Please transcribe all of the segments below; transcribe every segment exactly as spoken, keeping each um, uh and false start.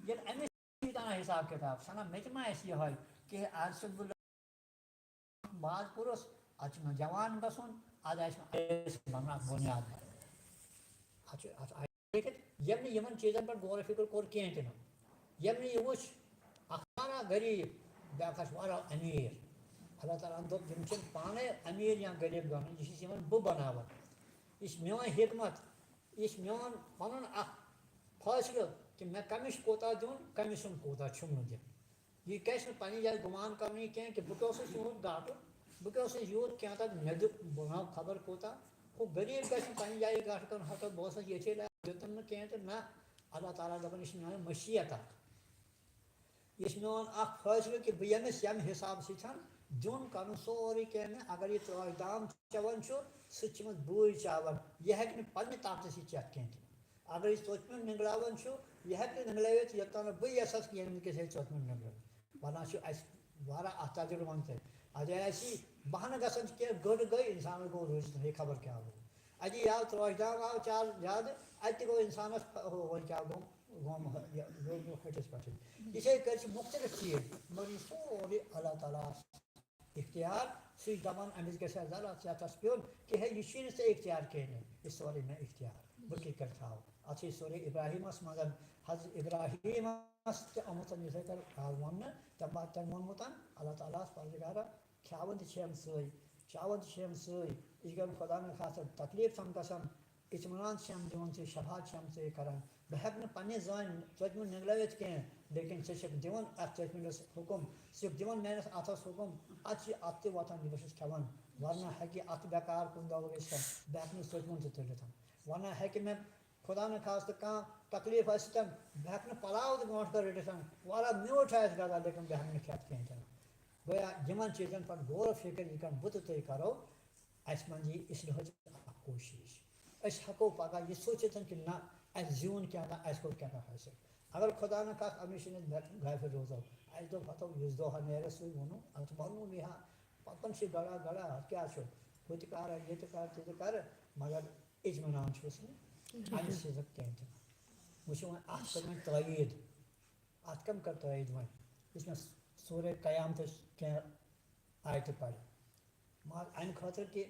ییٚلہِ أمِس یوٗتاہ حِساب کِتاب، سَنا مےٚ تہِ ما آسہِ یِہوٚے کہِ آز چھُس بہٕ باز پوٗرَس، اَتھ چھُ مےٚ جوان گژھُن، اَدٕ آسہِ مےٚ اَسہِ بَناو بُنیاد بَناو۔ اَتھ چھُ، اَتھ آیہِ لیکھِتھ، ییٚمۍ نہٕ یِمَن چیٖزَن پٮ۪ٹھ غور و فِکر کوٚر کینٛہہ تہِ نہٕ۔ ییٚمۍ نہٕ یہِ وٕچھ، اَکھ واریاہ غریٖب، بیٛاکھ آسہِ واریاہ أمیٖر۔ اللہ تعالیٰ ہَن دوٚپ، یِم چھِنہٕ پانَے أمیٖر یا غریٖب بَنان، یہِ چھُس یِمَن بہٕ بَناوان۔ یہِ چھِ میون حِکمت، یہِ چھِ میون پَنُن اَکھ فٲصلہٕ کہِ مےٚ کٔمِس چھُ کوٗتاہ دیُن، کٔمِس چھُنہٕ کوٗتاہ، چھُنہٕ دیُن۔ یہِ گژھِ نہٕ پننہِ جایہِ گُمان کرنہٕ یہِ کینٛہہ کہِ بہٕ کیٛاہ اوسُس یوٗت گاٹُر، بہٕ کیٛاہ اوسُس یوٗت کینٛہہ تَتھ، مےٚ دیُت بہٕ ہاو خبر کوٗتاہ۔ ہُہ غریٖب گژھِ نہٕ پننہِ جایہِ گاٹہٕ کرُن، ہَتو بہٕ اوسُس ییٚتھی لایق، دیُتُن نہٕ کینٛہہ تہٕ نہ، اللہ تعالیٰ دَپان، یہِ چھِ میٛٲنۍ مٔشیت اَکھ۔ یہِ چھِ میون اَکھ فٲصلہٕ کہِ بہٕ ییٚمِس ییٚمہِ حِسابہٕ سۭتۍ دیُن کَرُن سورُے کینٛہہ مےٚ، اگر یہِ ترٛاش دام چٮ۪وان چھُ، سُہ تہِ چھِ أمِس بٲے چاوان، یہِ ہیٚکہِ نہٕ پننہِ طاقتہٕ سۭتۍ چٮ۪تھ کینٛہہ تہِ۔ اگر یہِ ژوٚٹمُت نِنٛگلاوان چھُ، یہِ ہیٚکہِ نہٕ نِنٛگلٲوِتھ، یوٚتام نہٕ بہٕ یَژھَس کہِ ییٚمہِ کِس ہے ژوٚٹمُت نِنٛگلٲوِتھ۔ وَنان چھُ اَسہِ واریاہ اَتھ تَتھ جُرمَن تہِ۔ اَدٕ آسہِ بَہانہٕ گژھان چھِ کینٛہہ گٔڑ گٔے، اِنسانَس گوٚو روٗزِتھ ہے خبر کیٛاہ گوٚو۔ اَتہِ یہِ آو ترٛوش دام آو چار زیادٕ، اَتہِ تہِ گوٚو اِنسانَس ہُہ وۄنۍ کیٛاہ گوٚو، گوٚو مہ-، یہِ گوٚو ہٹِس پٮ۪ٹھٕے۔ یِتھَے کٔنۍ چھِ مُختلف چیٖز، مگر یہِ سورُے اللہ تعالیٰ ہَس اختیار، سُہ چھُ دَپان، أمِس گژھِ ہا ذرا ژٮ۪تَس پیوٚن کہِ ہے، یہِ چھُے نہٕ ژےٚ اختیار کِہیٖنۍ، یہِ چھُ سورُے مےٚ اختیار، بہٕ کِتھ کٔنۍ تھاوٕ؟ اَتھ چھِ سورہ ابراہیٖمَس منٛز، حضرت ابراہیٖمَس تہِ آمُت یِتھَے کٔنۍ آز وَننہٕ، تَمہِ پَتہٕ تٔمۍ ووٚنمُت، اللہ تعالیٰ ہَس پروردگارا، کھیاوان تہِ چھِ یِم سۭتۍ، چاوان تہِ چھِ یِم سۭتۍ، یہِ چھِ گژھان خۄدا نہٕ خاصہٕ تکلیٖف چھَم گژھان، اطمینان چھِ یِم دِوان ژےٚ، شفاعت چھِ یِم ژےٚ کران۔ بہٕ ہٮ۪کہٕ نہٕ پننہِ زٲنۍ ژوٚٹمُت نِنٛگلٲوِتھ کینٛہہ، لیکن ژےٚ چھَکھ دِوان اَتھ ژوٚٹمِس حُکُم، ژٕ چھَکھ دِوان میٛٲنِس اَتھَس حُکُم، اَتھ چھِ اَتھ تہِ واتان، یہِ بہٕ چھُس کھٮ۪وان، ورنہ ہیٚکہِ اَتھ بیکار کُنہِ دۄہ گٔژھِتھ، بہٕ ہٮ۪کہٕ نہٕ ژوٚٹمُت تہِ تُلِتھ، ورنہ ہیٚکہِ مےٚ خۄدا نہٕ خاصہٕ کانٛہہ تکلیٖف ٲسِتھ، بہٕ ہٮ۪کہٕ نہٕ پلاو تہِ برونٛٹھ کَنہِ رٔٹِتھ، واریاہ میوٗٹھ آسہِ غذا، لیکن بہٕ ہٮ۪کہٕ نہٕ کھٮ۪تھ کینٛہہ تہِ نہٕ۔ گویا یِمَن چیٖزَن پٮ۪ٹھ غور و فکر یہِ کَرُن بہٕ تہٕ تُہۍ کَرو، اَسہِ منٛز یی اصلاحٕچ اَکھ کوٗشِش۔ أسۍ ہٮ۪کو پَگاہ یہِ سوٗنٛچِتھ کہِ نہ، اَسہِ زیوٗن کیٛاہ تام، اَسہِ کوٚر کیٛاہ تام حٲصِل۔ اگر خۄدا نہٕ خاصہٕ أمِس چھِنہٕ غٲفِل روزو، اَسہِ دوٚپ ہَتو یُس دۄہ نیرِ سُے ووٚنُو، اَتھ وَنُن یہِ ہا، پَکان چھِ گڑا گڑا، اَتھ کیٛاہ چھُ، ہُہ تہِ کَرٕ، یہِ تہِ کَرٕ، تہِ تہِ کَرٕ، مگر اطمینان چھُس نہٕ اَمہِ سۭتۍ کینٛہہ تہِ۔ وٕچھِو وۄنۍ اَتھ کٔر وۄنۍ تٲیٖد، اَتھ کٔم کٔر تٲیٖد وۄنۍ؟ یُس مےٚ سورہ قیامتٕچ کینٛہہ آیتہٕ پَرِ۔ مگر اَمہِ خٲطرٕ کہِ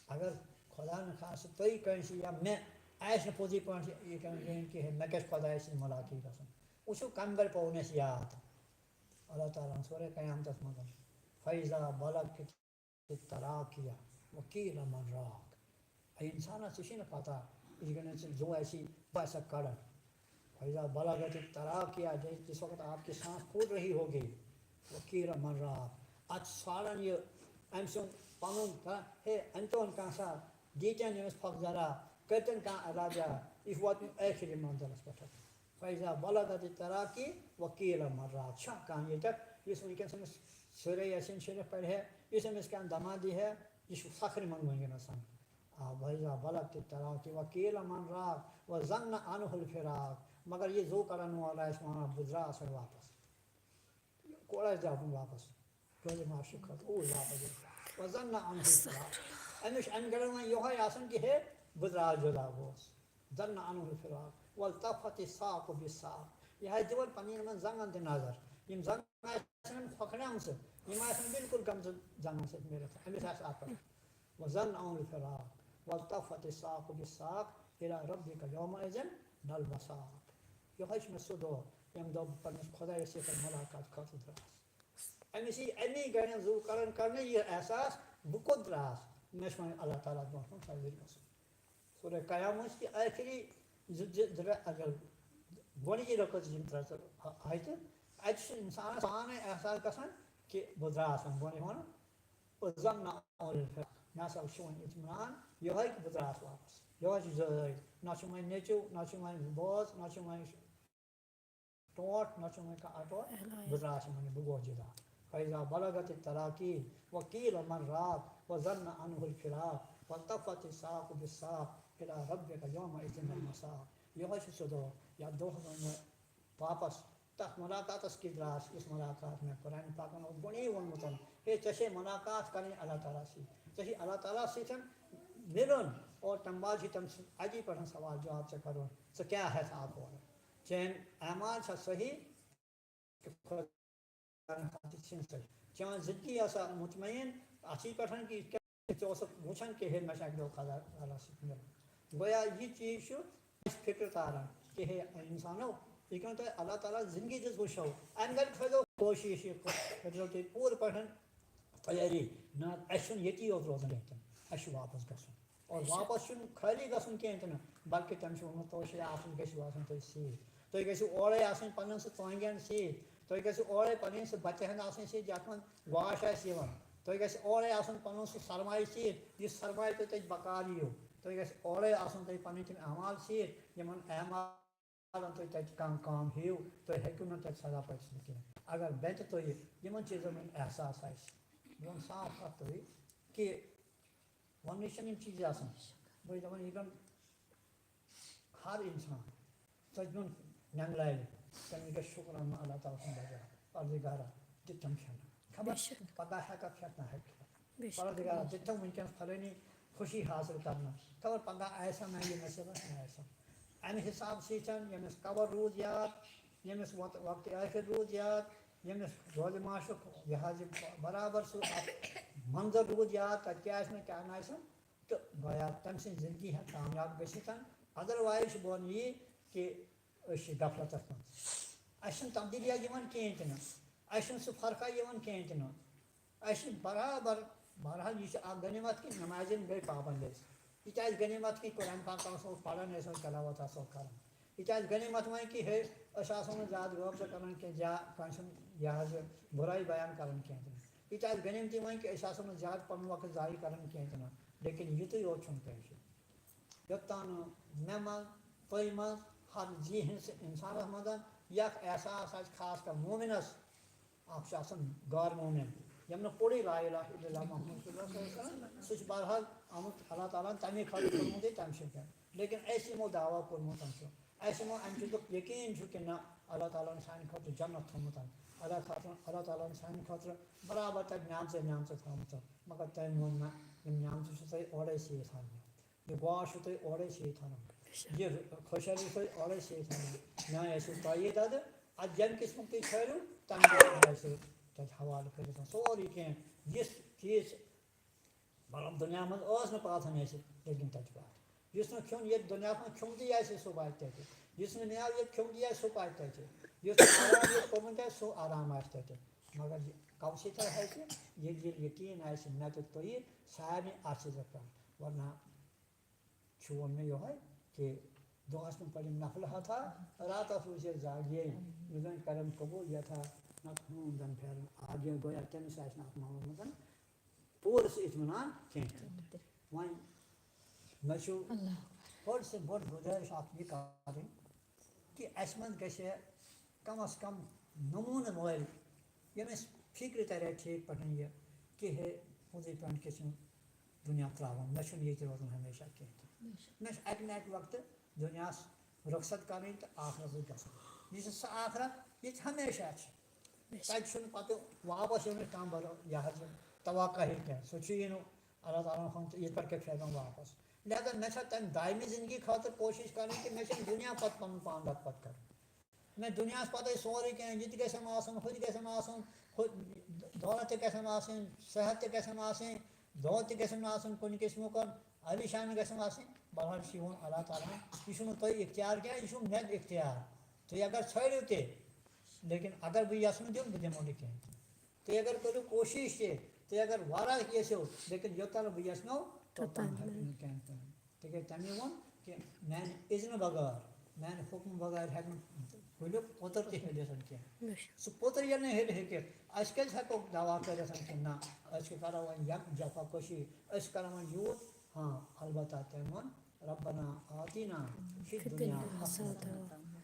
اگر خۄدا نہٕ خاصہٕ تُہۍ کٲنٛسہِ یا مےٚ آسہِ نہٕ پوٚزُے پٲٹھۍ یہِ کَرُن کِہیٖنۍ کہِ ہے، مےٚ گژھِ خۄدایَس سۭتۍ مُلاقات گژھُن۔ وٕچھِو کَمہِ گرِ پوٚو مےٚ اَسہِ یاد۔ اللہ تعالیٰ ہَن سورہ قیامتَس منٛز، فَإِذَا بَلَغَتِ التَّرَاقِيَ وَقِيلَ مَنْ رَاقٍ۔ اے اِنسانا، ژےٚ چھے نہٕ پَتہ، یِتھ کٔنۍ ژٕ زُو آسی، بہٕ آسَکھ کَڑان۔ فَإِذَا بَلَغَتِ التَّرَاقِيَ، جس وقت آپ کی سانس پھوٹ رہی ہوگی، وَقِيلَ مَنْ رَاقٍ۔ اَتھ چھُ ژھانڈان یہِ أمۍ سُنٛد پَنُن کانٛہہ، ہے، أمۍ تہِ اوٚن کانٛہہ سا، دیٖتٮ۪ن أمِس پھۄکھ ذرا، کٔرۍتَن کانٛہہ علاجا، یہِ چھُ واتمُت ٲخری منزلَس پٮ۪ٹھ۔ فَإِذَا بَلَغَتِ التَّرَاقِيَ وَقِيلَ مَنْ رَاقٍ۔ چھا کانٛہہ ییٚتٮ۪تھ، یُس وٕنکٮ۪س أمِس سورہ یاسین شریف پَرِ ہے، یُس أمِس کانٛہہ دَما دی ہے، یہِ چھُ فخرِ منٛد وٕنکٮ۪نَس۔ آ، وَإِذَا بَلَغَتِ التَّرَاقِيَ وَقِيلَ مَنْ رَاقٍ وَظَنَّ أَنَّهُ الْفِرَاقُ۔ مگر یہِ زُو کَڑَن وول آسہِ وَنان، بہٕ درٛاس وۄنۍ واپَس۔ کورِ آسہِ درٛاوُن واپَس۔ روزِ معاشہِ خٲطرٕ اوٗرۍ واپَس گژھِ۔ وَظَنَّ أَنَّهُ الْفِرَاقُ۔ أمِس چھُ اَمہِ گرِ وۄنۍ یِہوٚے آسان کہِ ہے، بہٕ درٛاس جُدا گوس۔ ظَنَّ أَنَّهُ الْفِرَاقُ وَالْتَفَّتِ السَّاقُ بِالسَّاقِ۔ یہِ آسہِ دِوان پَنٕنٮ۪ن یِمَن زَنٛگَن تہِ نظر۔ یِم زَنٛگ آسَن ہۄکھنیمژٕ، یِم آسَن بِلکُل گٔمژٕ زَنٛگَن سۭتۍ مِلِتھ۔ أمِس آسہِ اَتھ پٮ۪ٹھ۔ وَظَنَّ أَنَّهُ الْفِرَاقُ وَالْتَفَّتِ السَّاقُ بِالسَّاقِ إِلَىٰ رَبِّكَ يَوْمَئِذٍ الْمَسَاقُ۔ یِہوٚے چھُ مےٚ سُہ دۄہ، ییٚمہِ دۄہ بہٕ پنٛنِس خۄدایَس سۭتۍ مُلاقات خٲطرٕ درٛاس۔ أمِس یی اَمی گرٮ۪ن زُو کَڑَن کرنہٕ یہِ احساس، بہٕ کوٚت درٛاس؟ مےٚ چھُ وۄنۍ اللہ تعالیٰ ہَس برونٛٹھ کُن حٲضِر گژھُن۔ سورہ قیامت چھِ ٲخری زٕ، زٕ، زٕ، اگر گۄڈٕنِچی رکعت یِم ترٛےٚ، ژور آیتہٕ، اَتہِ چھُ اِنسانَس پانَے احساس گژھان کہِ بہٕ درٛاس وۄنۍ، بہٕ وَنہٕ یِمَن، وَظَنَّ أَنَّهُ الْفِرَاقُ۔ مےٚ ہسا چھُ وۄنۍ اطمینان یِہوٚے کہِ بہٕ درٛاس واپَس۔ یِہوٚے چھُ زٲج۔ نہ چھُ وۄنۍ نیٚچُو، نہ چھُ وۄنۍ بٲژ، نہ چھُ وۄنۍ ٹوٹھ، نہ چھُ وۄنۍ کانٛہہ اَٹوٹھ۔ بہٕ درٛاس وۄنۍ، بہٕ گوس جُدا۔ فَإِذَا بَلَغَتِ التَّرَاقِي وَقِيلَ مَنْ رَاقٍ وَظَنَّ أَنَّهُ الْفِرَاقُ وَالْتَفَّتِ السَّاقُ بِالسَّاقِ إِلَىٰ رَبِّكَ يَوْمَئِذٍ الْمَسَاقُ۔ یِہوٚے چھُ سُہ دۄہ، یَتھ دۄہَس وۄنۍ بہٕ واپَس تَتھ مُلاقاتَس کِتھ درٛاس، یُس مُلاقات مےٚ قرآنِ پاکَن اوس گۄڈٕنی ووٚنمُت۔ ہے، ژےٚ چھے مُلاقات کَرٕنۍ اللہ تعالیٰ سۭتۍ، ژےٚ چھے اللہ تعالیٰ سۭتۍ مِلُن، اور تَمہِ بعد چھِ تٔمۍ سٕنٛز اَتی پٮ۪ٹھ سوال جواب ژےٚ کَرُن، ژٕ کیٛاہ ہٮ۪تھ آکھ اورٕ؟ چٲنۍ اعمال چھا صحیح؟ خۄدایَن خاطرٕ چھِنہٕ صحیح۔ چٲنۍ زندگی آسا مطمئن اَتھٕے پٮ۪ٹھ کہِ یِتھ کٔنۍ ژٕ اوسُکھ وٕچھان کہِ ہے، مےٚ چھُ اَکہِ دۄہ خۄدا تعالیٰ سۭتۍ مِلُن۔ گویا یہِ چیٖز چھُ اَسہِ فِکرِ تاران کہِ ہے اِنسانو، یہِ کیٛاہ تۄہہِ اللہ تعالیٰ زندگی دِژ، وٕچھو، اَمہِ گرِ تھٲیزیو کوٗشِش، یہِ کٔرۍزیو تُہۍ پوٗرٕ پٲٹھۍ تیٲری۔ نہ، اَسہِ چھُنہٕ ییٚتی یوت روزُن کینٛہہ، اَسہِ چھُ واپَس گژھُن۔ اور واپَس چھُنہٕ خٲلی گژھُن کینٛہہ تہِ نہٕ، بلکہِ تٔمۍ چھُ ووٚنمُت، توشے آسُن گژھِو آسُن تُہۍ سۭتۍ۔ تُہۍ گژھِو اورَے آسٕنۍ پَنُن سُہ ژۄنٛگٮ۪ن سۭتۍ۔ تُہۍ گژھِو اورَے پَنٕنۍ سُہ بَچَہَن آسٕنۍ سۭتۍ، یَتھ منٛز واش آسہِ یِوان۔ تُہۍ گژھِ اورَے آسُن پَنُن سُہ سرمایہِ سۭتۍ، یُس سرمایہِ تُہۍ تَتہِ بکار یِیِو۔ تُہۍ گژھِ اورَے آسُن تُہۍ پَنٕنۍ تِم اعمال سۭتۍ، یِمَن اعمال تُہۍ تَتہِ کانٛہہ کٲم ہیٚیِو، تُہۍ ہیٚکِو نہٕ تَتہِ سزا پٔتۍ سٕنٛدِ کینٛہہ۔ اگر بٮ۪نتہِ تُہۍ یِمَن چیٖزَن ہُنٛد احساس آسہِ، بہٕ وَنہٕ صاف کَتھ تۄہہِ کہِ وَننٕچ چھَنہٕ یِم چیٖز آسان۔ بہٕ چھُس دَپان، یہِ گوٚو ہر اِنسان ژٔجمُن نٮ۪نٛگلایہِ، تٔمِس گژھِ شُکر اَنُن اللہ تعالیٰ سُنٛد بجاے، پروردگارا، دِتِم کھٮ۪ن۔ خبر بے شک۔ پگاہ ہٮ۪کا کھٮ۪تھ نہ ہٮ۪کہِ کھٮ۪تھ۔ بے شک۔ پروردگارا، دِتِم وٕنکٮ۪نَس پھلٲنی خوشی حاصل کرنہٕ۔ خبر پگاہ آسہِ ہا نہ یہِ نصیٖبَس، نہ آسہِ ہا۔ اَمہِ حساب سۭتۍ ییٚمِس قبر روٗد یاد، ییٚمِس وقت، وقتِ ٲخر روٗد یاد، ییٚمِس دۄدِ معاشُک لحاظ برابر سُہ اَکھ منظر روٗد یاد، تَتہِ کیٛاہ آسہِ نہٕ، کیٛاہ نہٕ آسہِ، تہٕ گویا تٔمۍ سٕنٛز زندگی ہٮ۪کہِ کامیاب گٔژھِتھ۔ Otherwise چھُ بہٕ وَنہٕ یی کہِ أسۍ چھِ غفلتَس منٛز۔ اَسہِ چھِنہٕ تبدیٖلیہ یِوان کِہیٖنۍ تہِ نہٕ۔ اَسہِ چھِنہٕ سُہ فرقہ یِوان کِہیٖنۍ تہِ نہٕ۔ اَسہِ چھِ برابر، بہرحال، یہِ چھِ اَکھ غنیٖمت کہِ نٮ۪مازِ یِم گٔے پابنٛد أسۍ۔ یہِ تہِ آسہِ غنیٖمت کہِ قرآن پاک آسو پَران، أسۍ آسو تلاوت آسو کَران۔ یہِ تہِ آسہِ غنیٖمت وۄنۍ کہِ ہے، أسۍ آسو نہٕ زیادٕ غٲبزٕ کَران کینٛہہ یا کٲنٛسہِ ہُنٛد یہِ حظ یہِ بُرٲے بیان کَران کینٛہہ تہِ نہٕ۔ یہِ تہِ آسہِ غنیٖمتٕے وۄنۍ کہِ أسۍ آسو نہٕ زیادٕ پَنُن وقت ضایع کَران کینٛہہ تہِ نہٕ۔ لیکن یُتُے یوت چھُنہٕ کٲنٛسہِ۔ یوٚتام نہٕ مےٚ منٛز، تۄہہِ منٛز، ہر زی ہِنٛدِس اِنسانَس منٛز یہِ اَکھ احساس آسہِ، خاص کر مومِنَس، اَکھ چھُ آسان غٲر مومِن، ییٚمۍ نہٕ پوٚرُے لا الہ الا اللہ محمد رسول اللہ صلی اللہ علیہ وسلم، سُہ چھُ بہرحال آمُت اللہ تعالیٰ ہَن تَمے خٲطرٕ کوٚرمُت یہِ تَمہِ سۭتۍ۔ لیکن اَسہِ یِمو دعویٰ کوٚرمُت چھُ، اَسہِ یِمو اَمہِ چیٖزُک یقیٖن چھُ کہِ نہ، اللہ تعالیٰ ہَن سانہِ خٲطرٕ جنت تھوٚومُت۔ اللہ خٲطرٕ، اللہ تعالیٰ ہَن سانہِ خٲطرٕ برابر تَتہِ نعمژَے نعمژٕ تھٲومٕژ۔ مگر تٔمۍ ووٚن نہ، یِم نعمژٕ چھِ تۄہہِ اورَے سۭتۍ تھاونہِ۔ یہِ گاش چھُ تۄہہِ اورَے سۭتۍ اَنُن۔ اچھا۔ یہِ خۄشحٲلی چھُ تۄہہِ اورَے سۭتۍ اَنُن۔ میٛانہِ آسِو تۄہہِ دَدٕ، اَتھ جَمہِ قٕسمُک تُہۍ ٹھٔہرِو، تَمہِ دۄہ آسِو تَتہِ حوالہٕ کٔرِتھ سورُے کینٛہہ۔ یُس چیٖز مطلب دُنیا منٛز ٲس نہٕ پاتھن اَسہِ، لیکن تَتہِ چھُ پاتھ۔ یُس نہٕ کھیوٚن ییٚتہِ دُنیاہَس منٛز کھیوٚمتُے آسہِ، سُہ واتہِ تَتہِ۔ یُس نہٕ نیاو ییٚتہِ کھیوٚمتُے آسہِ، سُہ واتہِ تَتہِ۔ یُس نہٕ آرام ییٚتہِ کوٚرمُت آسہِ، سُہ آرام آسہِ تَتہِ۔ مگر یہِ کَو سۭتۍ آسہِ؟ ییٚلہِ ییٚلہِ یقیٖن آسہِ مےٚ تہٕ تۄہہِ سارنٕے اَتھ چیٖزَس پٮ۪ٹھ۔ ورنہ چھُ ووٚن مےٚ یِہوٚے کہِ دۄہَس منٛز پَرِ نفل ہتھا، راتَس روٗزِ زاگے، یُس زَن کَرَن قبوٗل یَتھا، نَتہٕ ہوٗن زَن پھیرَن آگے۔ گویا تٔمِس آسہِ نہٕ اَتھ معاملَس منٛز پوٗرٕ سُہ اطمینان کینٛہہ۔ وۄنۍ مےٚ چھُ اللہ اکبر۔ بٔڑ سے بٔڑ گُزٲرِش اَکھ یہِ کَرٕنۍ کہِ اَسہِ منٛز گژھِ کم از کم نموٗنہٕ وٲلۍ، ییٚمِس فِکرِ تَرِ ہا ٹھیٖک پٲٹھۍ یہِ کہِ ہے، پوٚزُے پٲٹھۍ کیٛاہ چھُ دُنیا ترٛاوُن، مےٚ چھُنہٕ ییٚتہِ روزُن ہمیشہ کینٛہہ۔ مےٚ چھُ اَکہِ نہ اَکہِ وقتہٕ دُنیاہَس رۄخصت کَرٕنۍ تہٕ آخرت گژھُن۔ یُس سُہ آخرت ییٚتہِ ہمیشہ چھِ، تَتہِ چھُنہٕ پَتہٕ واپَس یِنٕچ کانٛہہ بَرو-، یہِ حظ یہِ توقع ہی کینٛہہ۔ سُہ چھُ یی نہٕ اللہ تعالیٰ ہَن تہٕ یِتھ پٲٹھۍ کیٛاہ پھیرن واپَس۔ لہذا مےٚ چھےٚ تَمہِ دایمہِ زِندگی خٲطرٕ کوٗشِش کَرٕنۍ کہِ مےٚ چھُنہٕ دُنیا پَتہٕ پَنُن پان لَت پَتھ کَرُن۔ مےٚ دُنیاہَس پَتَے سورُے کینٛہہ، یہِ تہِ گژھٮ۪م آسُن، ہُہ تہِ گژھٮ۪م آسُن، ہُہ دولت تہِ گژھٮ۪م آسٕنۍ، صحت تہِ گژھٮ۪م آسٕنۍ، دود تہِ گژھٮ۪م نہٕ آسُن کُنہِ قٕسمُک، پریشانی گژھٮ۪م آسٕنۍ۔ بہرحال چھُ یِوان اللہ تعالیٰ ہَن، یہِ چھُنہٕ تۄہہِ اختیار کینٛہہ، یہِ چھُ مےٚ اختیار۔ تُہۍ اگر ژھٲنٛڈِو تہِ، لیکن اگر بہٕ یَژھٕ نہٕ دیُن، بہٕ دِمو نہٕ کینٛہہ۔ تُہۍ اگر کٔرِو کوٗشِش تہِ، تُہۍ اگر واریاہ یَژھِو، لیکن یوٚتام نہٕ بہٕ یَژھنو، توٚتام توٚتام ہٮ۪کہٕ نہٕ کینٛہہ کٔرِتھ۔ تِکیٛازِ تَمی ووٚن کہِ میٛانہِ اِذنہٕ بغٲر، میٛانہِ حُکمہٕ بغٲر ہٮ۪کہٕ نہٕ کُلیُک پوٚتُر تہِ ہیٚلِتھ کینٛہہ۔ بے شک۔ سُہ پوٚتُر ییٚلہِ نہٕ ہیٚلہِ ہیٚکہِ، أسۍ کیٛازِ ہٮ۪کو دعویٰ کٔرِتھ کہِ نہ، أسۍ چھِ کَران وۄنۍ یَم جفا کشی، أسۍ چھِ کَران وۄنۍ یوٗت؟ ہاں، البتہ تٔمۍ ووٚن، ربنا آتینا فی الدنیا حسنة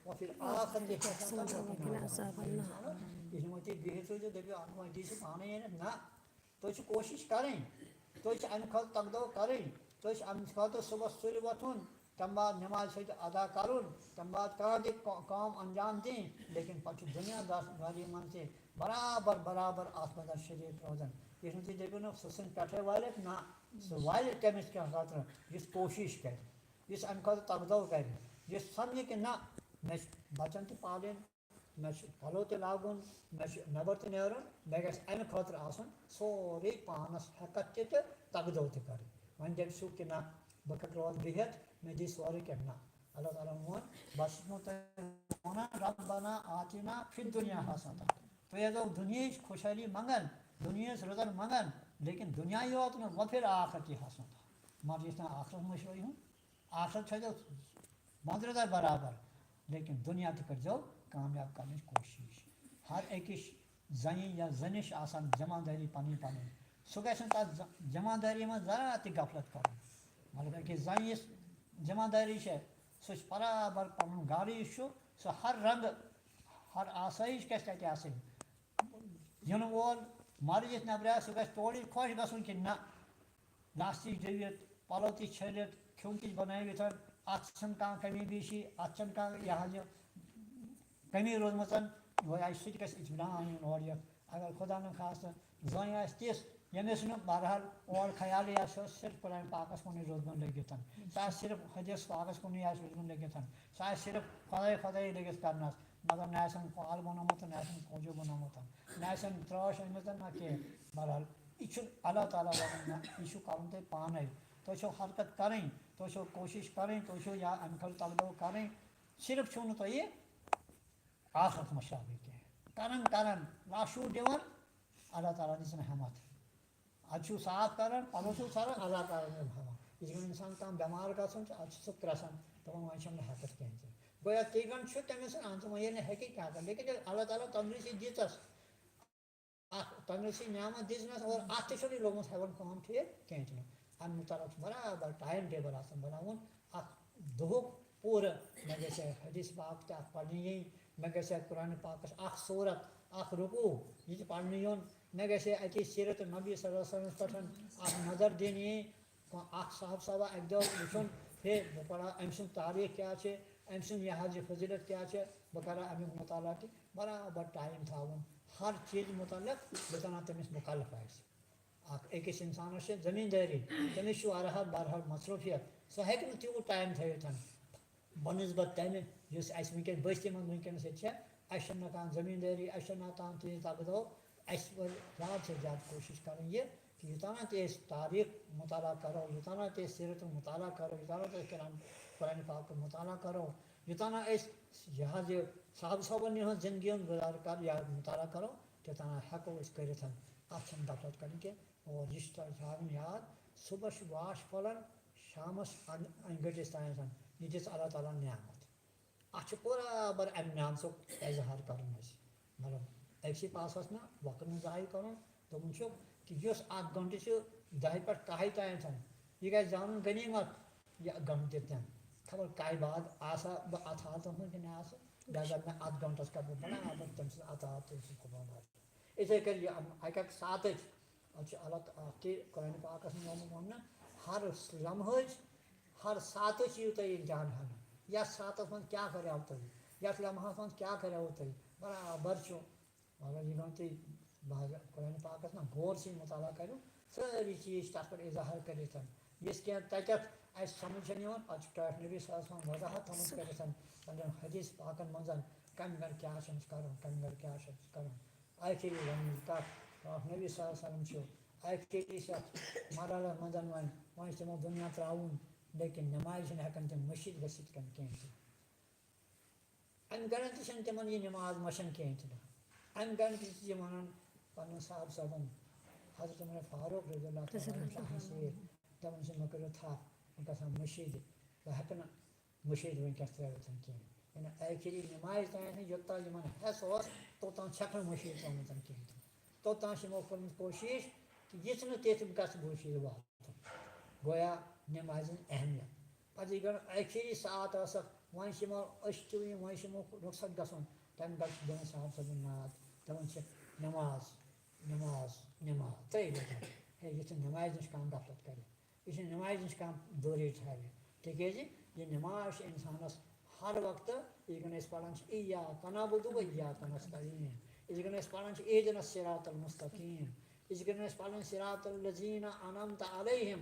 وفی الآخرة حسنة وقنا عذاب النار۔ یہِ چھُ وۄنۍ تُہۍ بِہِتھ روٗزِو، دٔپِو، اَتھ وۄنۍ دِیِو سُہ پانَے أنِتھ۔ نہ، تُہۍ چھِ کوٗشِش کَرٕنۍ، تُہۍ چھِ اَمہِ خٲطرٕ تَگدو کَرٕنۍ، تُہۍ چھِ اَمہِ خٲطرٕ صُبحَس سُلہِ وۄتھُن، تَمہِ بعد نٮ۪مازِ سۭتۍ ادا کَرُن، تَمہِ بعد کانٛہہ تہِ کا-، کام اَنجام دِنۍ، لیکِن پَتہٕ چھُ دُنیا دار گٲڑی منٛز تہِ برابر، برابر اَتھ منٛز شریٖک روزان۔ یُس نہٕ تُہۍ دٔپِو نہ، سُہ ژھٕنہِ پٮ۪ٹھَے وٲلِتھ، نہ، سُہ والہِ کٔمِس کیٛاہ خٲطرٕ، یُس کوٗشِش کَرِ، یُس اَمہِ خٲطرٕ تَگدو کَرِ، یُس سَمجھِ کہِ نہ، مےٚ چھِ بَچَن تہِ پالٕنۍ، مےٚ چھُ پَلو تہِ لاگُن، مےٚ چھُ نٮ۪بَر تہِ نیرُن، مےٚ گژھِ اَمہِ خٲطرٕ آسُن سورُے پانَس ہٮ۪کَتھ تہِ تہٕ تَگہٕ دو تہِ کَرٕنۍ۔ وۄنۍ دٔپِو کہِ نہ، بہٕ کَتہِ روزٕ بِہِتھ، مےٚ دی سورُے کینٛہہ۔ نہ، اللہ تعالیٰ ہَن ووٚن، بہٕ چھُس نہٕ تۄہہِ وَنان، رَبَّنا آتِنا فِی الدُّنْیا حَسَنَةً۔ تُہۍ ییٖزیو دُنیاہٕچ خۄشحٲلی منٛگَن، دُنیاہَس رِزق منٛگَن، لیکن دُنیا یوت نہٕ، وَفِی الْآخِرَةِ حَسَنَةً۔ مگر یُس نہٕ آخرت مٔشرٲیِو، آخرت تھٲیزیو منٛزٕ رِزق برابر، لیکن دُنیا تہِ کٔرۍزیو کامیاب کَرنٕچ کوٗشِش۔ ہر أکِس زَنہِ یا زٔنِس چھِ آسان ذمہ دٲری پَنٕنۍ پَنٕنۍ۔ سُہ گژھِ نہٕ تَتھ ذ-، ذمہ دٲری منٛز ذرا تہِ غفلت کَرُن۔ مطلب، أکِس زَنہِ یُس ذمہ دٲری چھےٚ، سُہ چھُ برابر پَنُن گَرٕ یُس چھُ، سُہ ہر رنٛگہٕ، ہر آسٲیِش گژھِ تَتہِ آسٕنۍ۔ یِنہٕ وول مَرٕ یِتھ نٮ۪برٕ آسہِ، سُہ گژھِ تورٕ یِتھ خۄش گژھُن کِنہٕ نہ؟ لَژھ تہِ ڈٔوِتھ، پَلو تہِ چھٔلِتھ، کھیوٚن تہِ بَنٲوِتھ، اَتھ چھَنہٕ کانٛہہ کٔمی بیشی، اَتھ چھَنہٕ کانٛہہ یہِ حظ یہِ کٔمی روٗزمٕژ، یِہوٚے آسہِ، سُہ تہِ گژھِ اطمینان اَنُن اورٕ یِتھ۔ اگر خۄدا نخواستہٕ زٔنۍ آسہِ تِژھ، ییٚمِس نہٕ بہرحال اورٕ خیالٕے آسہِ، سۄ ٲس صرف قرآن پاکَس کُنُے روٗزمٕژ لٔگِتھ، سۄ آسہِ صرف حدیث پاکَس کُنُے آسہِ روٗزمٕژ لٔگِتھ، سۄ آسہِ صرف خۄداے خۄداے لٔگِتھ کَرنَس، مگر نہ آسٮ۪ن پھال بنومُت، نہ آسٮ۪ن کوجو بنومُت، نہ آسٮ۪ن ترٛٲش أنمٕژ، نہ کینٛہہ۔ بہرحال، یہِ چھُ اللہ تعالیٰ وَنان، نہ، یہِ چھُ کَرُن تۄہہِ پانَے۔ تۄہہِ چھو حرکت کَرٕنۍ، تۄہہِ چھو کوٗشِش کَرٕنۍ، تۄہہِ چھو یا اَمہِ خٲطرٕ تَگہٕ دو کَرٕنۍ۔ صرف چھُو نہٕ تۄہہِ آخرت مٔشراوٕنۍ کینٛہہ۔ کَران کَران، لاشوٗ دِوان، اللہ تعالیٰ دِژٕن ہٮ۪مَتھ۔ اَتہِ چھُو صاف کَران، پَلو چھُو ژھانٛڈان، اللہ تعالیٰ دِژٕن ہٮ۪مَتھ۔ یِتھ کٔنۍ اِنسان کانٛہہ بٮ۪مار گژھان چھُ، اَتہِ چھُ سُہ کرٛٮ۪سان، دَپان، وۄنۍ چھَم نہٕ ہٮ۪کَتھ کینٛہہ تہِ۔ گویا تِتھ کٔنۍ چھُ تٔمِس اِنسان، ژٕ وۄنۍ ییٚلہِ نہٕ ہیٚکہِ کیٛاہ کَرٕ، لیکِن ییٚلہِ اللہ تعالیٰ تَندرُستی دِژَس، اَکھ تَمہِ سٕنٛز نعمت دِژ مےٚ، اور اَتھ تہِ چھُنہٕ یہِ لوٚگمُت ہٮ۪وان کٲم ٹھیٖک کینٛہہ چھُنہٕ۔ اَمہِ مُتعلق چھُ برابر ٹایم ٹیبل آسان بَناوُن، اَکھ دۄہُک پوٗرٕ۔ مےٚ گژھِ حدیث پاک تہِ اَکھ پَرنہِ یِنۍ، مےٚ گژھِ قرآن پاکَس اَکھ سوٗرت، اَکھ رُکوٗع، یہِ تہِ پَرنہٕ یُن، مےٚ گژھِ اَتی سیٖرت نبی صلی اللہ علیہ وسلمَس پٮ۪ٹھ اَکھ نظر دِنۍ یِنۍ، کانٛہہ اَکھ صاحب صاحبہ اَکہِ دۄہ وٕچھُن، ہے، بہٕ پَرٕ ہا أمۍ سٕنٛز تاریٖخ کیٛاہ چھِ، أمۍ سٕنٛز یہِ حظ یہِ فضیٖلت کیٛاہ چھِ، بہٕ کَرٕ ہا اَمیُک مُطالعہ تہِ۔ برابر ٹایم تھاوُن ہر چیٖز مُتعلق، یوٚتام تٔمِس مُکلف آسہِ۔ اَکھ أکِس اِنسانَس چھِ زٔمیٖندٲری، تٔمِس چھُ واریاہ بہرحال مصروٗفیت، سُہ ہیٚکہِ نہٕ تیوٗت ٹایم تھٲوِتھ۔ بنسبت تَمہِ یُس اَسہِ وٕنکیٚس بستی منٛز وٕنکیٚنَس ییٚتہِ چھےٚ، اَسہِ چھَنہٕ نہ کانٛہہ زٔمیٖندٲری، اَسہِ چھَنہٕ نہ کانٛہہ تیٖژ تَگہٕ دو، اَسہِ پَزِ زیادٕ سے زیادٕ کوٗشِش کَرٕنۍ یہِ کہِ یوٚتام تہِ أسۍ تاریٖخ مُطالعہ کَرو، یوٚتام تہِ أسۍ سیٖرتُک مُطالعہ کَرو، یوٚتام تہِ أسۍ قرآن، قرآن پاکُک مُطالعہ کَرو، یوٚتام أسۍ یہِ حظ یہِ صحابہٕ صٲبَن ہٕنٛز زِندگی ہُنٛد گُزار کَر یا مُطالعہ کَرو، توٚتام ہٮ۪کو أسۍ کٔرِتھ۔ اَتھ چھَنہٕ غفلت کَرٕنۍ کینٛہہ۔ اور یہِ چھُ تۄہہِ تھاوُن یاد، صُبحَس چھُ واش پھۄلان، شامَس اَن-، اَنہِ گٔٹِس تام۔ یہِ دِژ اللہ تعالیٰ ہَن نعمت۔ اَتھ چھُ برابر اَمہِ نعمژُک اظہار کَرُن اَسہِ۔ مطلب، أکسٕے پاسَس نہ وقت نہٕ ضایع کَرُن۔ دوٚپُن چھُ کہِ یُس اَکھ گھنٹہٕ چھُ دَہہِ پٮ۪ٹھ کاہہِ تام، یہِ گژھِ زانُن غنیٖمت، یہِ گھنٹہٕ دیُت تٔمۍ۔ خبر کاہہِ بعد آسا بہٕ اَتھ حالتَس منٛز کِنہٕ نہ آسہٕ، لہذا مےٚ اَتھ گھنٹَس کَرٕ بہٕ برابر تٔمۍ سٕنٛز اطاعت، تٔمۍ سٕنٛز خدمت۔ یِتھَے کٔنۍ یہِ اَکہِ اَکہِ ساعتٕچ، اَتھ چھُ الگ اَکھ تہِ قرآن پاکَس منٛز آمُت وَننہٕ، ہر لمحٕچ، ہر ساعتٕچ یِیِو تۄہہِ امتحان ہٮ۪نہٕ۔ یَتھ ساعتَس منٛز کیٛاہ کَریو تۄہہِ، یَتھ لمحَس منٛز کیٛاہ کَریو تۄہہِ، برابر چھُ۔ مگر یہِ گوٚو تُہۍ، بہٕ حظ قرآن پاکَس منٛز غور سۭتۍ مُطالعہ کٔرِو، سٲری چیٖز چھِ تَتھ پٮ۪ٹھ اظہار کٔرِتھ۔ یِژھ کینٛہہ تَتٮ۪تھ اَسہِ سَمٕجھ چھَنہٕ یِوان، پَتہٕ چھُ ٹٲٹھۍ نبی صلی اللہ علیہ وسلم وضاحت تھٲومٕژ کٔرِتھ پَنٕنٮ۪ن حدیث پاکَن منٛز، کَمہِ گَرِ کیٛاہ چھُ أمِس کَرُن، کَمہِ گَرِ کیٛاہ چھُ أمِس کَرُن۔ ٲخری وَنُن کَتھ، ٹٲٹھۍ نبی صلی اللہ علیہ وسلم چھُ ٲخری یَتھ مرحلَس منٛز وۄنۍ، وۄنۍ چھِ تِمو دُنیا ترٛاوُن، لیکن نٮ۪مازِ چھِنہٕ ہٮ۪کان تِم مٔشیٖد گٔژھِتھ کَنہِ کینٛہہ تہِ۔ اَمہِ گرن تہِ چھَنہٕ تِمن یہِ نٮ۪ماز مَشان کِہیٖنۍ تہِ نہٕ۔ اَمہِ گرن تہِ چھِ یہِ وَنان پَنُن صاحب صٲبَن، حضرت عمر فاروق رضی اللہ تعالیٰ عنہ چھُ اَہَن سۭتۍ، دَپان چھِ، "مےٚ کٔرِو تھپھ، بہٕ گژھٕ ہا مٔشیٖدِ، بہٕ ہٮ۪کہٕ نہٕ مٔشیٖد وٕنکیٚس ترٛٲوِتھ کِہیٖنۍ۔" یعنی ٲخری نٮ۪مازِ تام یوٚتام یِمن حٮ۪س اوس، توٚتام چھَکھ نہٕ مٔشیٖد ترٛٲومٕژ کِہیٖنۍ تہِ۔ توٚتام چھِ یِمو کٔرمٕژ کوٗشِش کہِ یِژھ نہٕ تِژھ گژھِ مٔشیٖد واتُن۔ گویا نٮ۪مازِ ہٕنٛز اہمیت۔ پَتہٕ یہِ گٔے ٲخری ساعت ٲسٕکھ، وۄنۍ چھِ یِمو أچھ تُلٕنۍ، وۄنۍ چھِ یِمو رُخصت گژھُن۔ تَمہِ گرِ چھِ دِوان صاحب صٲبُن ناد، دَپان چھِ، "نٮ۪ماز، نٮ۪ماز، نٮ۪ماز"، ترٛیٚیہِ لَٹہِ۔ ہے، یُتھ نہٕ نٮ۪مازِ نِش کانٛہہ غفلت کَرِ، یُتھ نہٕ نٮ۪مازِ نِش کانٛہہ دوٗری تھاوِ۔ تِکیٛازِ یہِ نٮ۪ماز چھِ اِنسانَس ہر وقتہٕ، یِتھ کٔنۍ أسۍ پَران چھِ، "ایاک نعبد و ایاک نستعین"، یِتھ کٔنۍ أسۍ پَران چھِ، "اہدنا الصراط المستقیم"، یِتھ کٔنۍ أسۍ پَران، "صراط الذین انعمت علیہم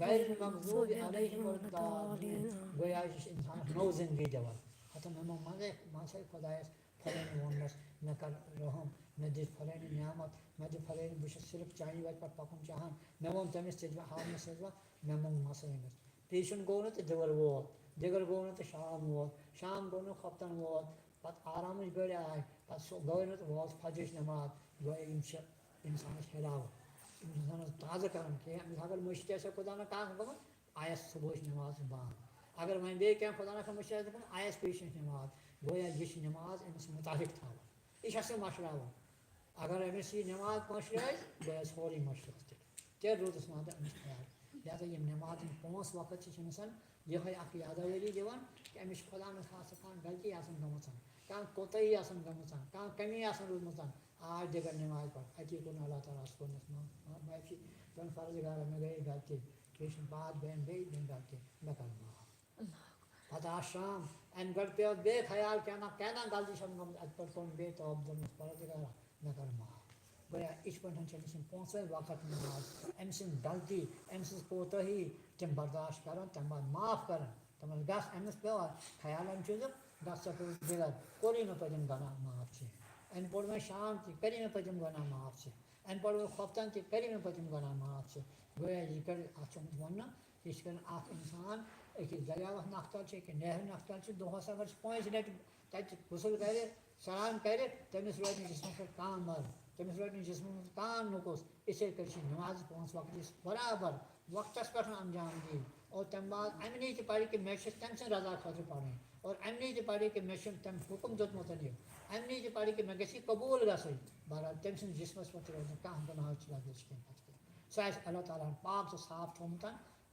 غیر المغضوب علیہم ولا الضالین"۔ گویا یہِ چھِ اِنسانَس نٔو زِندگی دِوان۔ تہٕ مےٚ ما منٛگے منٛگسَے خۄدایَس، فلٲنی ووٚنمَس، مےٚ کَر رحم، مےٚ دِ فلٲنی نعمت، مےٚ دِ فلٲنی، بہٕ چھُس صرف چانہِ وَتہِ پٮ۪ٹھ پَکُن چاہان۔ مےٚ ووٚن تٔمِس، ژےٚ دِ ہاونَس سۭتۍ وَ، مےٚ موٚنگ مسہٕ أمِس۔ پیشن گوٚو نہٕ تہٕ دِگر ووت، دِگر گوٚو نہٕ تہٕ شام ووت، شام گوٚو نہٕ خۄفتن ووت، پتہٕ آرامٕچ گٔر آے، پتہٕ سُہ گوٚو نہٕ تہٕ وٲژ فجرٕچ نٮ۪ماز، گویا یِم چھِ اِنسانَس ہِلاوان، یِم چھِ اِنسانَس تازٕ کران کینٛہہ، أمِس اگر مٔشِتھ آسہِ ہا خۄدا نہ کانٛہہ گوٚمُت، آیَس صُبحٕچ نٮ۪ماز بنٛد۔ اگر وۄنۍ بیٚیہِ کینٛہہ خۄدا نہ کانٛہہ مٔشِتھ آسہِ گوٚمُت، آیَس پیشنٕچ نٮ۪ماز، گویا یہِ چھِ نٮ۪ماز أمِس مُتحرِک تھاوان، یہِ چھِ اَسہِ مٔشراوان۔ اگر أمِس یہِ نٮ۪ماز مٔشرٲے، گویا سورُے مٔشرٲوٕس تیٚلہِ۔ تیٚلہِ روٗدُس وَندٕ أمِس خیال۔ لہذا یِم نٮ۪مازٕکۍ پانٛژھ وقت چھِ، چھِ أمِس یِہوٚے اَکھ یاداوٲری دِوان کہِ أمِس چھِ خۄدا نہ خاصہٕ کانٛہہ غلطی آسان گٔمٕژ، کانٛہہ کوتاہی آسان گٔمٕژ، کانٛہہ کمی آسان روٗزمٕژ۔ آج دِگر نٮ۪مازِ پَر، اَتی کوٚر نہٕ اللہ تعالیٰ ہَس کوٚر نہٕ ما-، ما-، معٲفی، دوٚپُن، پروردگارا، مےٚ گٔیے غلطی، کیٚنٛہہ چھُنہٕ، بعد گٔیَم بیٚیہِ، بیٚیہِ غلطی، مےٚ کَر معاف۔ پتہٕ آو شام، اَمہِ گٔڑۍ پیوٚو بیٚیہِ خیال، کینٛہہ نا، کینٛہہ نا غلطی چھَم گٔمٕژ، اَتہِ پٮ۪ٹھ کوٚرُن بیٚیہِ توبہٕ، دوٚپمَس، پروردگارا، مےٚ کَر معاف۔ گویا یِتھ پٲٹھۍ چھِ أمِس یِم پانٛژَے وقت نٮ۪ماز، أمۍ سٕنٛز غلطی، أمۍ سٕنٛز کوتٲہی، تِم برداشت کَران، تَمہِ بعد معاف کَران۔ تِمَن گژھ أمِس پیوٚو خیال، أمۍ چھُ زِ گژھ ژےٚ کوٚرُتھ بِدعت، کوٚرُے نہٕ پٔتِم گۄناہ معاف کِہیٖنۍ۔ أمۍ پوٚر وۄنۍ شام تہِ، کٔرِی نہٕ پٔتِم گۄناہ معاف ژےٚ۔ أمۍ پوٚر وۄنۍ خۄفتَن تہِ، کٔرِی نہٕ پٔتِم گۄناہ معاف ژےٚ۔ گویا یہِ کَرِ، اَتھ چھُ آمُت وَننہٕ، یہِ چھِ کران اکھ انسان أکِس دٔریاوَس نکھٕ تل چھِ، أکِس نہرِ نکھٕ تل چھِ، دۄہَس اگر سُہ پانٛژِ لٹہِ تَتہِ غسل کرِ، سرٛان کرِ، تٔمِس روزِ نہٕ جسمَس پٮ۪ٹھ کانٛہہ مرض، تٔمِس روزِ نہٕ جسمَس منٛز کانٛہہ نقص۔ اِتھَے کٔنۍ چھِ نٮ۪مازِ پانٛژھ وقت أسۍ برابر وقتَس پٮ۪ٹھ انجام دِنۍ۔ اور تَمہِ بعد اَمہِ نِش تہِ پَرِ کہِ مےٚ چھِ تٔمۍ سٕنٛدِ رضا خٲطرٕ پَرٕنۍ، اور اَمہِ نِش تہِ پَرِ کہِ مےٚ چھُ تٔمۍ حُکُم دیُتمُت یہِ، اَمہِ نِش تہِ پَرِ کہِ مےٚ گژھِ یہِ قبوٗل گژھٕنۍ۔ بہرحال، تٔمۍ سٕنٛدِس جسمَس پٮ۪ٹھ تہِ روزِ نہٕ کانٛہہ گۄناہٕچ لگٲژ کینٛہہ۔ سُہ آسہِ اللہ تعالیٰ ہَن پاک تہٕ صاف تھوٚومُت،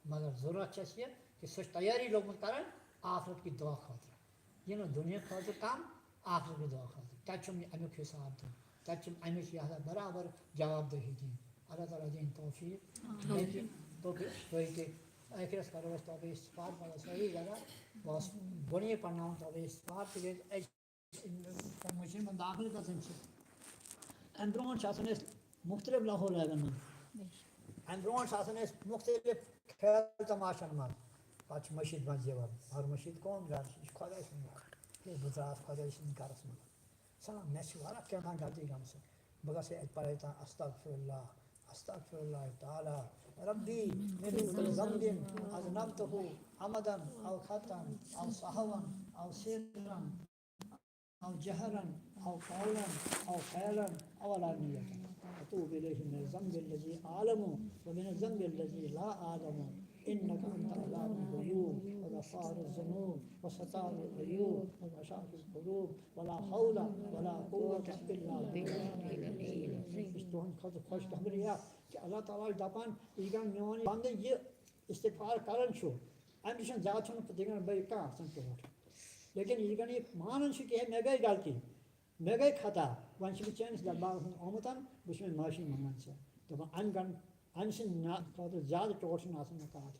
مگر ضروٗرت چھِ اَسہِ یہِ کہِ سُہ چھِ تیٲری لوٚگمُت کَرٕنۍ آخرت کہِ دۄہ خٲطرٕ۔ یہِ نہٕ دُنیا خٲطرٕ کَم، آخرت کہِ دۄہ خٲطرٕ۔ تَتہِ چھُم یہِ اَمیُک حِساب دیُن، تَتہِ چھُم اَمِچ یہِ ہسا برابر جواب دٲہی دِنۍ۔ اللہ تعالیٰ دِیِن توفیٖق، مےٚ تہِ توفیٖق، تُہۍ تہِ۔ ٲخرَس کَرو أسۍ توبہٕ استغفار، پَتہٕ صحیح جگہ۔ بہٕ اوسُس گۄڈٕنِچ پَرناوُن توبہٕ استغفار، تِکیٛازِ أسۍ مٔشیٖد منٛز داخلٕے گژھان چھِ۔ اَمہِ برونٛٹھ چھِ آسان أسۍ مُختٔلِف لَہو لٲگَن منٛز۔ اَمہِ برونٛٹھ چھِ آسان أسۍ مُختٔلِف کھیل تماشَن منٛز۔ پَتہٕ چھِ مٔشیٖد منٛز یِوان۔ مگر مٔشیٖد کون گَرٕ چھِ؟ یہِ چھِ خۄداے سُنٛد گَرٕ۔ ہے، بہٕ درٛاس خۄداے سٕنٛدِس گَرَس منٛز۔ سَلام، مےٚ چھِ واریاہ کینٛہہ تام غلطی گٔمژٕ۔ بہٕ گژھٕ ہے اَتہِ پَرے تام استغفر اللہ، استغفر اللہ تعالیٰ، ربی من كل ذنب أذنبته عمدا أو خطأ أو سهوا أو سرا أو جهرا أو قولا أو فعلا أو علانية، أتوب إليه من الذنب الذي أعلم ومن الذنب الذي لا أعلم، إنك أنت علام الغيوب وغفار الذنوب وستار العيوب وكاشف الكروب، ولا حول ولا قوة إلا بالله العلي العظيم۔ یہِ چھِ تُہنٛدِ خٲطرٕ خۄش خبری اکھ کہِ اللہ تعالیٰ چھُ دَپان، یہِ گوٚو میون بندٕ، یہِ استغفار کران چھُ، أمِس چھُنہٕ زیادٕ چھُنہٕ تقریباً بیٚیہِ کانٛہہ آسان ٹوٹھ۔ لیکن یہِ گوٚو یہِ مانان چھُ کہِ ہے، مےٚ گٔے غلطی، مےٚ گٔے خطا، وۄنۍ چھُس بہٕ چٲنِس دربارس منٛز آمُت، بہٕ چھُس وۄنۍ معٲفی منٛگان ژےٚ۔ دَپان، اَمہِ گن-، أمۍ سٕنٛدِ نا-، خٲطرٕ زیادٕ ٹوٹھ چھُنہٕ آسان مےٚ کانٛہہ۔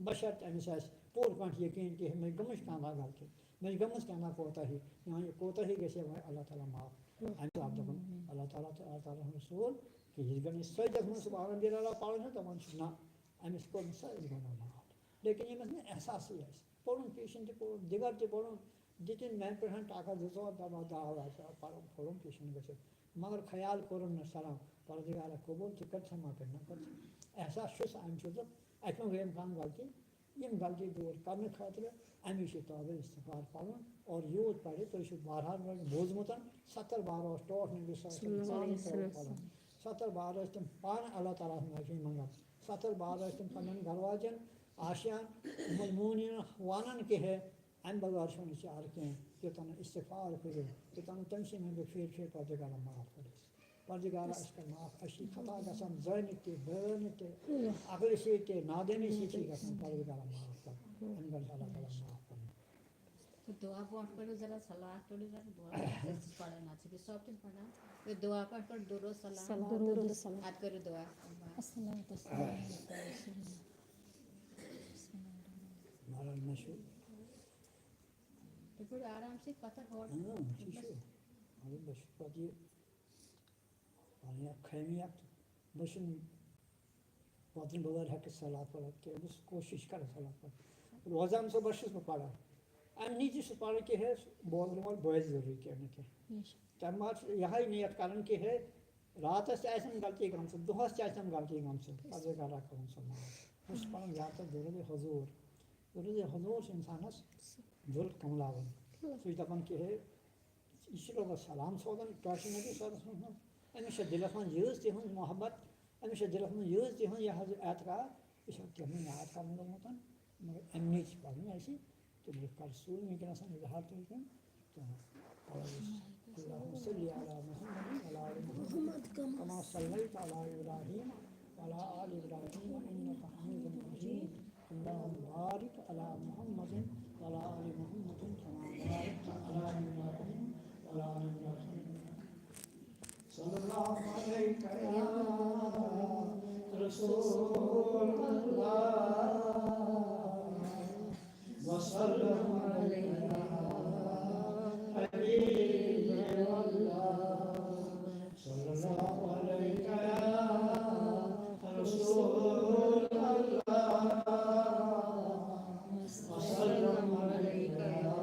بشرط أمِس آسہِ پوٗرٕ پٲٹھۍ یقیٖن کہِ ہے، مےٚ چھِ گٔمٕژ کینٛہہ غلطی، مےٚ چھِ گٔمٕژ کینٛہہ کوتاہی، میٛٲنۍ یہِ کوتاہی گژھِ ہے وۄنۍ اللہ تعالیٰ معاف۔ اَمہِ ساتہٕ دَپان اللہ تعالیٰ تہٕ اللہ تعالیٰ ہُنٛد رسول کہِ یہِ گٔے نہٕ سجدس منٛز سبحان ربی الاعلیٰ پَرُن چھُ، دَپان چھُ، نہ، أمِس کوٚر نہٕ سٲری گۄناہ معاف۔ لیکن ییٚمِس نہٕ احساسٕے آسہِ، پوٚرُن پیشن تہِ پوٚرُن، دِگر تہِ پوٚرُن، دِتِن میٛانہِ پٮ۪ٹھ ٹاکہ زٕ ژور، دَپان، دَہ لَچھ رۄپیہِ پَرُن، پوٚرُن پیشن گٔژھِتھ، مگر خیال کوٚرُن نہٕ سلام، پروردگارا قبوٗل تہِ کٔرِتھ ما کٔرِتھ نہ کٔرِتھ۔ احساس چھُس اَمہِ چیٖزُک، اَتہِ ما گٔیم کانٛہہ غلطی؟ یِم غلطی دوٗر کرنہٕ خٲطرٕ اَمی چھِ توبہٕ استغفار پَرُن، اور یوٗت پَرِ، تُہۍ چھِو بارہَن منٛز بوٗزمُت، ستر بار اوس ٹوٹھ نبی صلی اللہ علیہ وسلم پانہٕ توبہٕ پَران۔ ستر بار ٲسۍ تِم پانہٕ اللہ تعالیٰ ہَس معٲفی منٛگان۔ ستر بار ٲسۍ تِم پنٛنٮ۪ن گَرٕ واجٮ۪ن، عاشیان، اُمَل موٗنِیَن وَنان کہِ ہے، اَمہِ بغٲر چھُنہٕ چارٕ کینٛہہ، یوٚتام نہٕ استغفار کٔرِو، یوٚتام نہٕ تٔمۍ سٕے منٛز پھیٖرۍ پھیٖرۍ پَتہٕ گَرَن معاف کٔرِو۔ پروردگارا، اَسہِ کَر معاف، اَسہِ چھِ خطا گژھان زٲنِتھ تہِ، بٲنِتھ تہِ، عقلہِ سۭتۍ تہِ، نادٲنی سۭتۍ چھِ گژھان، پروردگارا معاف کَر۔ اَمہِ گَرِ چھِ اللہ تعالیٰ معاف کَرُن۔ تہٕ دُعا برونٛٹھ کٔرِو ذرا، صلوات کٔرِو ذرا، دُعا برونٛٹھ کٔرِو۔ أسۍ چھِ پَران، اَتھ چھِ بیٚیہِ صٲب تہِ پَران۔ تہٕ دُعا پٮ۪ٹھ کٔرِو درود سلام۔ سلام۔ درود سلام۔ اَدٕ کٔرِو دُعا۔ الصلاة والسلام على رسول الله۔ مہراز مےٚ چھُ، تُہۍ کٔرِو آرام سۭتۍ پَتھر ہورٕ۔ اۭں، ٹھیٖک چھُ۔ مگر مےٚ چھُ پَتہٕ یہِ پَنٕنۍ اَکھ خٲمی اَکھ، بہٕ چھُس نہٕ وۄتھُن بغٲر ہٮ۪کہٕ صلوات پَرُن کینٛہہ، بہٕ چھُس کوٗشِش کَران صلوات پَرُن۔ روزان سُہ بہٕ چھُس بہٕ پَران، امہِ نِش چھُ سُہ پرُن کہِ ہے، بوزن وول بوزِ ضروٗری کینٛہہ نتہٕ کینٛہہ۔ تمہِ پتہٕ چھُ یِہے نیت کرٕنۍ کہِ ہے، راتس تہِ آسن غلطی گٔمژٕ، دۄہس تہِ آسن غلطی گٔمژٕ، پروردگارا کرُن سُہ معاف۔ یُس پرُن زیادٕ تر درود حضور، درود حضور چھُ انسانس دل کملاوان۔ سُہ چھُ دپان کہِ ہے، یہِ چھُ رۄبس سلام سوزان، کٲشِر نبی صٲبس منٛز۔ أمِس چھِ دِلس منٛز یۭژ تِہنٛز محبت، أمِس چھِ دِلس منٛز یۭژ تِہنٛز یہِ حظ اعتقاد، یہِ چھُ تِمن یاد کرنہٕ لوٚگمُت۔ مگر امہِ نِش چھِ پرُن اَسہِ، تِم چھِ پتہٕ سُے وٕنکیٚنس اظہار تُلۍ تِم۔ تہٕ اللهم صل على محمد وعلى آل محمد كما صليت على إبراهيم وعلى آل إبراهيم إنك حميد مجيد. اللهم بارك على محمد وعلى آل محمد كما باركت على إبراهيم وعلى آل إبراهيم. صلى الله عليك يا رسول الله وسلم عليك يا حبيب الله. صلى الله عليك يا رسول الله وسلم عليك يا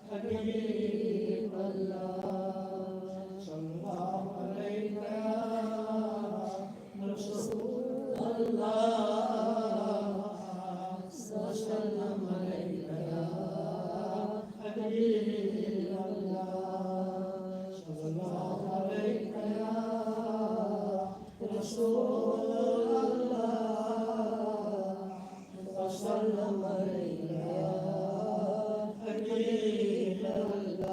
حبيب الله. صلى الله عليك يا رسول الله وسلم عليك يا حبيب الله. صلى الله عليك يا رسول الله وسلم عليك يا حبيب الله.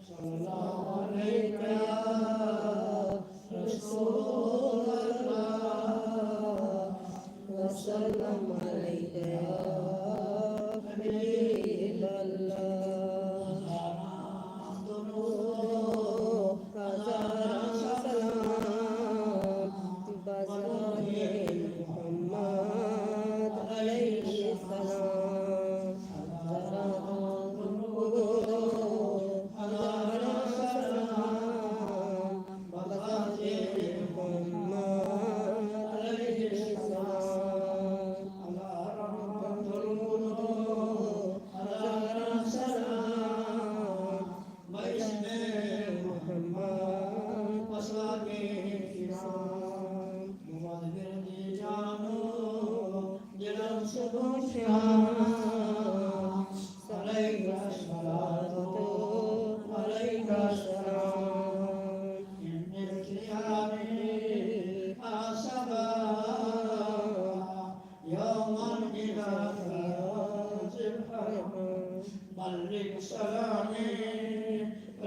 صلى الله عليك يا رسول الله وسلم عليك يا حبيب الله. هزاران سلام بذات محمد عليه السلام. هزاران درود، هزاران سلام بذات محمد عليه السلام. هزاران درود، هزاران سلام باسم محمد اصحاب کرام. محمد بردی جانو دلم سبوشان، عليك الصلاة وعليك السلام. إن القيام حاسبا يوما إلى فراز الحرم. بلغ سلامي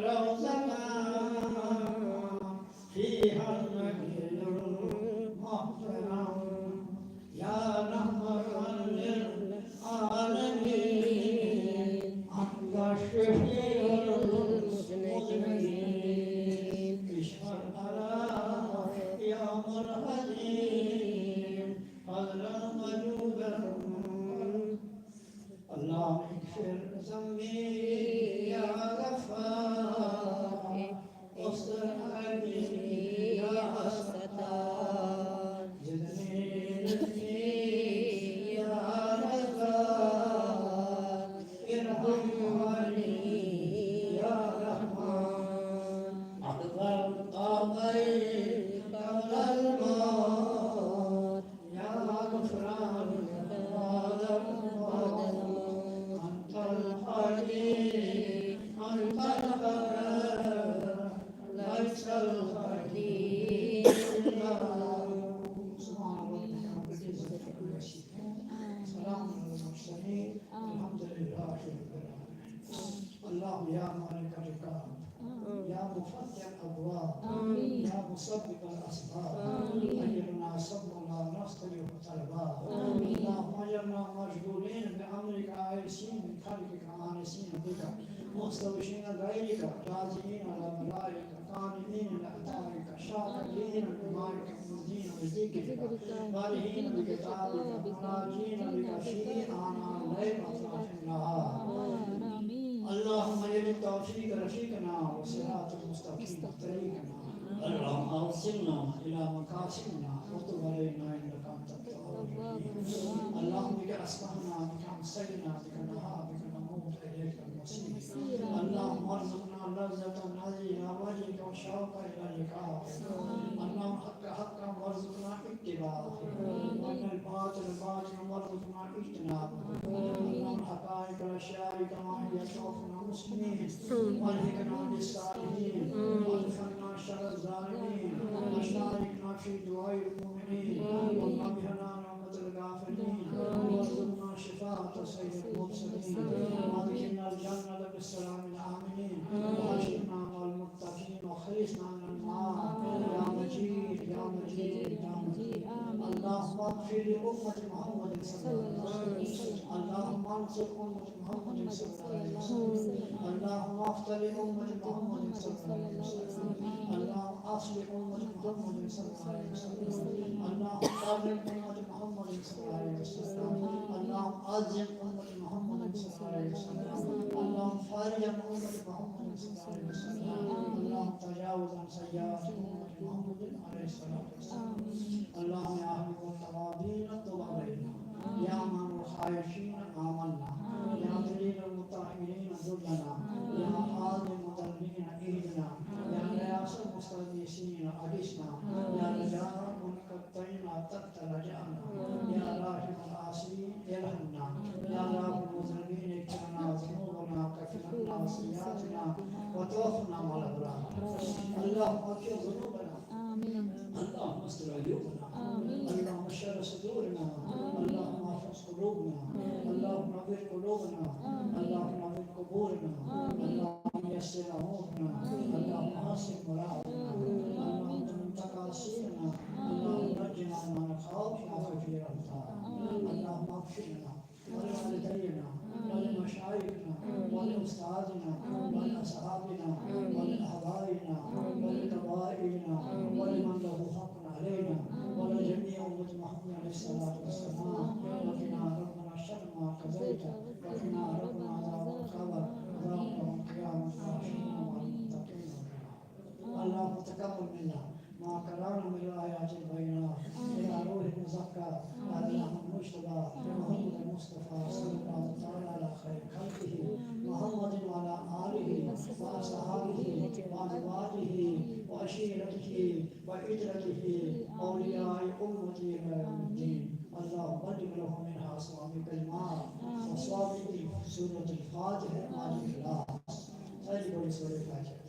روضة فيها النبي المحترم. يا رحمة للعالمين، أنت شفيع المذنبين. اشفع لنا يا مرحمين، فضلا وجودا. اللهم اغفر ذنبي يا غفار، واستر عيبي يا ستار، زدني لطفي يا رزاق، ارحم والدي يا رحمن، احضر قبري قبل الموت، يا غفران بعد الموت. أنت الحليم، أنت الغفار، ليس الحليم إلا الله. سبحان ربك رب العزة عما يصفون. سلام على المرسلين. الحمد لله رب العالمين. اللهم يا مالك الرزق، يا مفرج الأبواب، آمين. يا مسبب الأسباب، آمين. أجرنا صبرا لا نختلف طلبا. آمين. اللهم اجعلنا مشغولين بأمرك، عائسين بخلقك، آنسين بك، مستوشين غيرك، راجعين على بلائك، قانعين لعطائك، شاكرين لنعمائك، مرضين بذكرك، فرحين بكتابك، مناجين بك في آناء الليل وأطراف النهار. آمين. اللهم اجعل التوفيق رفيقنا والصراط المستقيم طريقنا. اللهم اوصلنا الى مقاصدنا وتب علينا انك انت التواب الرحيم. اللهم بك اصبحنا، بك امسينا، بك نحيا، بك نموت، اليك المصير. اللهم ارزقنا لذة النظر الى وجهك والشوق الى لقائك. اللهم الحق حقا وارزقنا اتباعه، وارنا الباطل باطلا وارزقنا اجتنابه. اللهم الحقائق الاشياء كما هي توفنا مسلمين، والحقنا بالصالحين، وادفعنا شر الظالمين، وشاركنا في دعاء المؤمنين، وارحمنا رحمة الغافلين، وارزقنا شفاعة سيد المرسلين، وادخلنا الجنة بالسلام الآمنين، وحشرنا مع المتقين، وخلصنا من النار. يا مجيد، يا مجيد، يا مجيد. اللهم اغفر لأمة محمد صلى الله عليه وسلم. اللهم انصر أمة محمد صلى الله عليه وسلم. اللهم افتح لأمة محمد صلى الله عليه وسلم. اللهم اصلح أمة محمد صلى الله عليه وسلم. اللهم قرب أمة محمد صلى الله عليه وسلم. اللهم عظم أمة محمد صلى الله عليه وسلم. اللهم فرج عن أمة محمد صلى الله عليه وسلم. اللهم تجاوز عن سيئات أمة محمد عليه الصلاة والسلام. اللهم يا حبيب التوابين تب علينا. يا أمان الخائفين آمنا. يا ذليل المطهرين ذلنا. يا هادي المضلين اهدنا. يا غياث المستغيثين أغثنا. يا رجاء المنقطعين تحت رجاءنا. يا راحم العاصين ارحمنا. يا راحم المذنبين اغفر لنا ذنوبنا وكفر عنا سيئاتنا وتوفنا مع الأبرار. اللهم اغفر ذنوبنا. آمين. اللهم استر عيوبنا. آمين. اللهم اشرح صدورنا. آمين. اللهم احفظ قلوبنا. آمين. اللهم نور قلوبنا. آمين. اللهم نور قبورنا. آمين. اللهم يسر امورنا. آمين. اللهم حسن مرادنا. آمين. اللهم تمم تقاصيرنا. آمين. اللهم نجنا من الخوف وخير الأبصار. آمين. اللهم اغفر لنا ولوالدينا ولمشايخنا ولأستاذنا ولأصحابنا ولأحبابنا ولقبائلنا ولمن له حق علينا ولجميع أمة محمد عليه الصلاة والسلام. وقنا ربنا شر ما قضيت، وقنا ربنا عذاب القبر، عذاب يوم القيامة، واحشرنا مع المتقين. اللهم تقبل منا ما قرأنا من الآيات البينات إلى روح مزكى، اللهم المجتبى محمد المصطفى صلى الله تعالى على خير خلقه محمد وعلى آله وأصحابه وأزواجه وعشيرته وعترته أولياء أمته إلى يوم الدين. اللهم بلغ لهم منها صواب الكلمات وصواب سورة الفاتحة مع الإخلاص. سورة الفاتحة.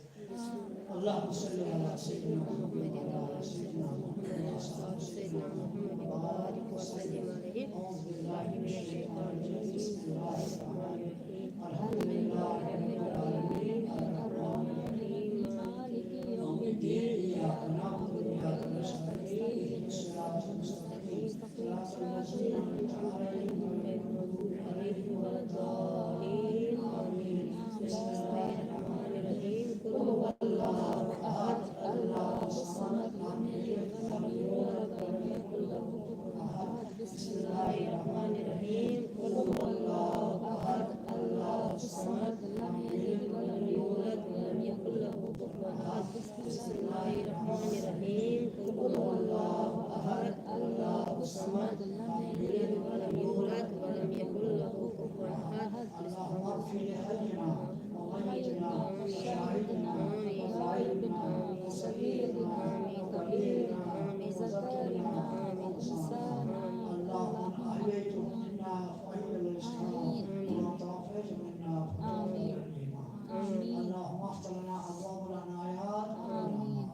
اللهم صل على سيدنا محمد وعلى آل سيدنا محمد وعلى آل سيدنا محمد وبارك وسلم عليه. أعوذ بالله من الشيطان الرجيم. بسم الله الرحمن الرحيم. الحمد لله رب العالمين. الرحمن الرحيم. مالك يوم الدين. إياك نعبد وإياك نستعين. اهدنا الصراط المستقيم. صراط الذين أنعمت عليهم غير المغضوب عليهم ولا الضالين. آمين. بسم الله الرحمن الرحيم. قل هو الله أحد، الله الصمد، لم يلد ولم يولد ولم يكن له كفوا أحد. بسم الله الرحمن الرحيم. قل هو الله أحد، الله الصمد، لم يلد ولم يولد ولم يكن له كفوا أحد. بسم الله الرحمن الرحيم. قل هو الله أحد، الله الصمد، لم يلد ولم يولد ولم يكن له كفوا أحد. اللهم اغفر لحينا وميتنا وشاهدنا وغائبنا وصغيرنا وكبيرنا وذكرنا وأنثانا. اللهم من أحييته منا فأحيه على الإسلام ومن توفيته منا فأحيه على الإيمان. آمين. اللهم افتح لنا أبواب العنايات والرحمات.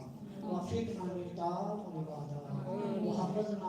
وفقنا للطاعة والعبادة. وحفظنا